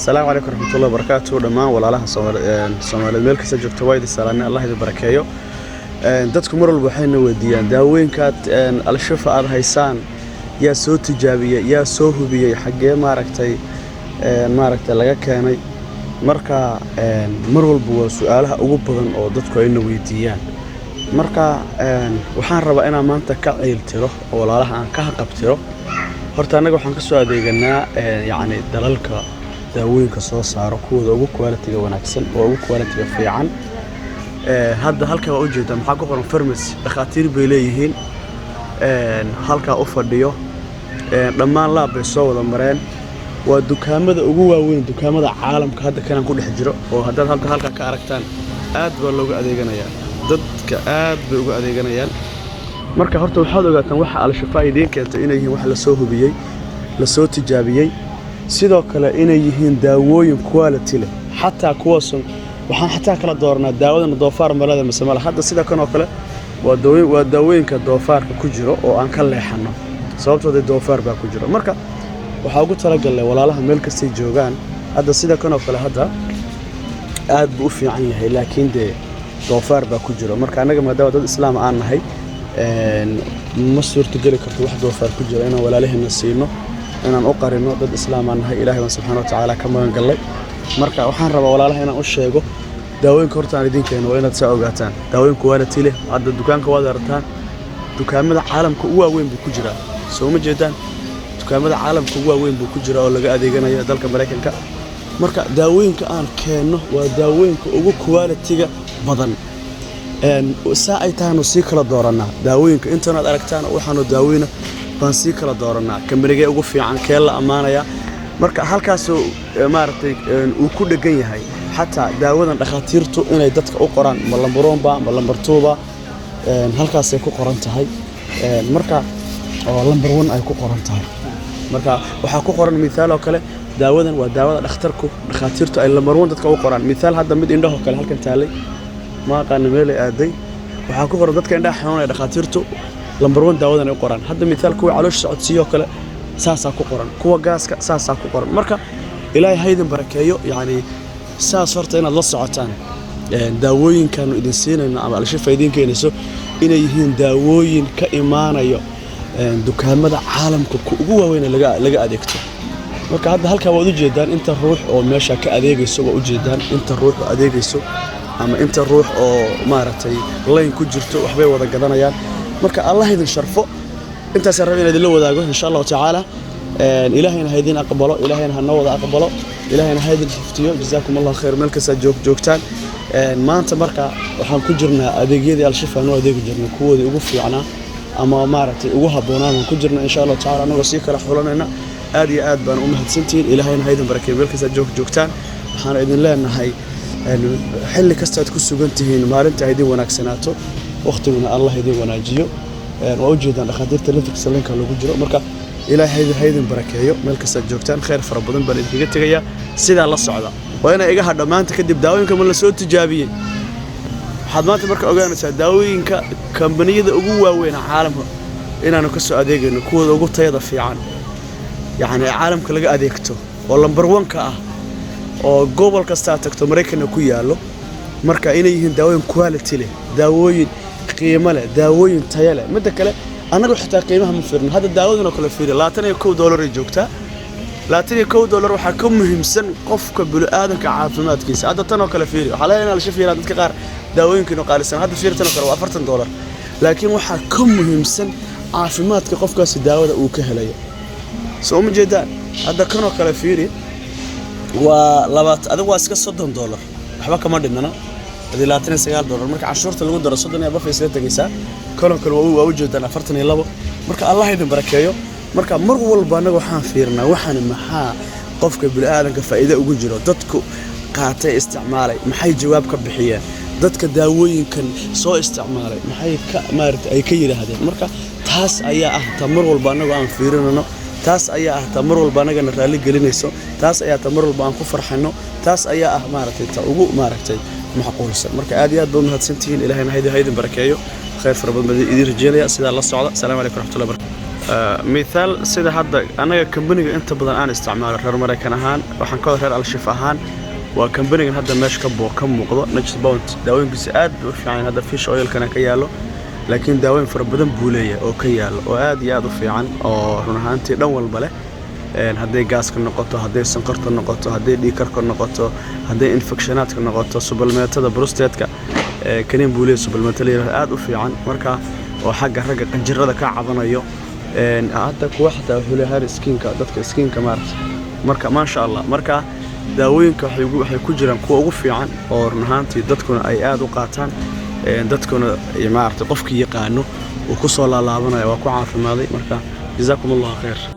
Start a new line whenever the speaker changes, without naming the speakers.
Asalaamu calaykum waraxmatullahi wabarakaatu. Dhammaan walaalaha Soomaaliyeed meel kasta joogta, waa idin salaamay. Allah idin barakeeyo. Dadku mar walba waxayna weydiiyaan daawooyinkaad Al-Shifa aad haysaan, yaa soo tijaabiyey, yaa soo hubiyey, xaggee maaragtay laga keenay? Marka mar walba waa su-aalaha ugu badan oo dadku ayna weydiiyaan. Marka waxaan rabaa inaan maanta ka ciiltiro oo walaalaha aan ka haqabtiro. Horta annaga waxaan ka soo adeeganaa yacni dalalka daawooyinka soo saaro kuwooda ugu quality-ga wanaagsan oo ugu quality-ga fiican. Hadda halkaa waa ujeedaa, maxaa ku qoran? Pharmacy. Dhakhaatiir bay leeyihiin halkaa u fadhiyo. Dhammaan lab bay soo wada mareen. Waa dukaamada ugu waaweyn dukaamada caalamka. Hadda kanaan ku dhex jiro oo haddaad halka halkaa ka aragtaan, aad baa looga adeeganayaa, dadka aad bay uga adeeganayaan. Marka horta waxaad ogaataan waxa Al-Shifaa idiin keentay inay yihiin wax lasoo hubiyey, lasoo tijaabiyey, sidoo kale inay yihiin daawooyin quality leh. Xataa kuwaasun waxaan xataa kala dooranaa daawadana doofaar malada mise male. Hadda sida kan oo kale waa daawooyin, waa daawooyinka doofaarka ku jiro oo aan ka leexano, sababtoo dee doofaar baa ku jiro. Marka waxaa ugu talagalnay walaalaha meel kastay joogaan. Hadda sida kan oo kale hadda aad buu u fiican yahay, laakiin dee doofaar baa ku jiro. Marka annaga maadaama dad islaam aan nahay, ma suurtogeli karto wax doofaar ku jiro inaan walaalaheena siino, inaan u qarino. Dad islaam aan nahay, Ilaahay baan subxaana wa tacaala ka magan gallay. Marka waxaan rabaa walaalaha inaan u sheego daawooyinka horta aan idiin keeno waa inaad saa ogaataan daawooyin quality leh. Hadda dukaanka waad aragtaan, dukaamada caalamka ugu waaweyn buu ku jiraa. Soo ma jeedaan? Dukaamada caalamka ugu waaweyn buu ku jiraa oo laga adeeganayo dalka Maraykanka. Marka daawooyinka aan keenno waa daawooyinka ugu quality-ga badan. Saa ay tahaanu sii kala doorannaa daawooyinka. Intanaad aragtaan waxaanu daaweyna baan sii kala doorannaa, kambanigee ugu fiican, kee la ammaanaya. Marka halkaasuu maaragtay uu ku dhegan yahay xataa daawadan dhakhaatiirtu inay dadka u qoraan, ma number one ba ma number two ba, halkaasay ku qoran tahay. Marka oo number one ay ku qoran tahay. Marka waxaa ku qoran mithaal oo kale, daawadan waa daawada dhakhtarku, dhakhaatiirtu ay number one dadka u qoraan. Mithaal hadda mid indhahoo kale halkan taalay, ma aqaana meelay aaday, waxaa ku qoran dadka indhaha xanuunaya dhakhaatiirtu number one daawadan ay u qoraan. Hadda mithaal kuwa caloosha socodsiiyoo kale saasaa ku qoran, kuwa gaaska saasaa ku qoran. Marka Ilaahay haydin barakeeyo. Yacni saas horta inaad la socotaan daawooyinkaanu idin siinayno ama Al-Shifa idiin keenayso inay yihiin daawooyin ka imaanayo dukaamada caalamka ku ugu waaweyn ee laga adeegto. Marka hadda halkaa waad ujeedaan inta ruux oo meesha ka adeegayso, waa ujeedaan inta ruux oo adeegayso ama inta ruux oo maaragtay line ku jirto, waxbay wada gadanayaan. Marka Allah idin sharfo. Intaasaan raba inaan idinla wadaago insha Allahu tacaala. Ilaahayna ha idin aqbalo, Ilaahayna ha noo wada aqbalo, Ilaahayna ha idin xiftiyo. Jazaakum Allah khayr meel kastaa joogtaan. Maanta marka waxaan ku jirnaa adeegyadii Al-Shifa aan u adeegi jirnay kuwoodii ugu fiicnaa ama maaragtay ugu habboonaa baan ku jirnaa insha Allahu tacaala, anagoo sii kala xulanayna. Aad iyo aad baan u mahadsantihiin. Ilaahayna ha idin barakeeyo meel kastaa joogtaan. Waxaan idin leenahay xilli kastaad ku sugan tihiin, maalinta ha idin wanaagsanaato, waqtiguna Allah idin wanaajiyo. Waa ujeedaan dhakhaatiirta laftirkiisa line-ka lagu jiro. Marka Ilaahay ha idin barakeeyo meel kastaad joogtaan. Khayr fara badan baan idinkaga tegayaa. Sidaa la socda. Waa inay iga hadha maanta kadib daawooyinka ma la soo tijaabiyey. Waxaad maanta marka ogaanaysaa daawooyinka kambaniyada ugu waaweyn caalamka inaanu ka soo adeegayno, kuwooda ugu tayada fiican, yacni caalamka laga adeegto oo number one-ka ah oo gobol kastaa tagto Maraykanna ku yaallo. Marka inay yihiin daawooyin quality leh, daawooyin qiimo leh, daawooyin tayo leh. Midda kale, annagu xitaa qiimaha ma fiirno. Hadda daawadan oo kale fiiri, $21 ay joogtaa. $21 waxaa ka muhiimsan qofka bini'aadanka caafimaadkiisa. Hadda tan oo kale fiiri, waxaa laga yaabaa in la fiiraan dadka qaar daawooyinkiinu qaalisan. Hadda fiiri, tan oo kale waa $40, laakiin waxaa ka muhiimsan caafimaadka qofkaasi daawada uu ka helayo. Soo ma jeedaan? Hadda kan oo kale fiiri, waa adigu waa iska $30, waxba kama dhimana. Hadii $29 marka canshuurta lagu daro, 30 iyo abafay isla tegaysaa. Kanoo kale waa ujeedaan, 42. Marka Allah idin barakeeyo. Marka mar walba annaga waxaan fiirnaa waxaan maxaa qofka bini'aadanka faa'iido ugu jiro, dadku qaatay isticmaalay maxay jawaab ka bixiyeen, dadka daawooyinkan soo isticmaalay maxay ka maaragtay ay ka yidhaahdeen. Marka taas ayaa ah ta mar walba annagu aan fiirinano, taas ayaa ah ta mar walba annagana raalli gelinayso, taas ayaa ta mar walba aan ku farxano, taas ayaa ah maaragtay ta ugu maaragtay macquulsan. Marka aad iyo aad baad mahadsantihiin. Ilahayna ha idin barakeeyo. Khayr fara badan baan idin rajeynaya. Sidaa la socda. Asalaamu calaykum waraxmatullahi barakatu. Mithaal, sida hadda annaga kambaniga inta badan aan isticmaalo reer Maraykan ahaan, waxaan ka wada reer Al-Shifa ahaan, waa kambanigan hadda meesha ka muuqdo, Nature's Bounty. Daawooyinkiisa aad bay u fiican. Hadda fish oilkana ka yaalo, laakiin daawooyin fara badan buu leeyahay oo ka yaalo oo aad iyo aad u fiican oo run ahaantii dhan walba leh. Hadday gaaska noqoto, hadday sonkorta noqoto, hadday dhiigkarka noqoto, hadday infectionaadka noqoto, supplementada prostateka kaniin buu leeyahay, supplemento la yidhahdo, aad u fiican. Marka oo xagga ragga qanjirada ka cabanayo. Hadda kuwa xataa wuxuu leeyahay hair skinka, dadka skinka maaragta. Marka maasha Allah, marka daawooyinka waxay ku jiraan kuwa ugu fiican oo run ahaantii dadkuna ay aad u qaataan. Dadkuna maaragtay qofkii yaqaano uu ku soo laalaabanayo, waa ku caafimaaday. Marka jazaakum Allahu khayr.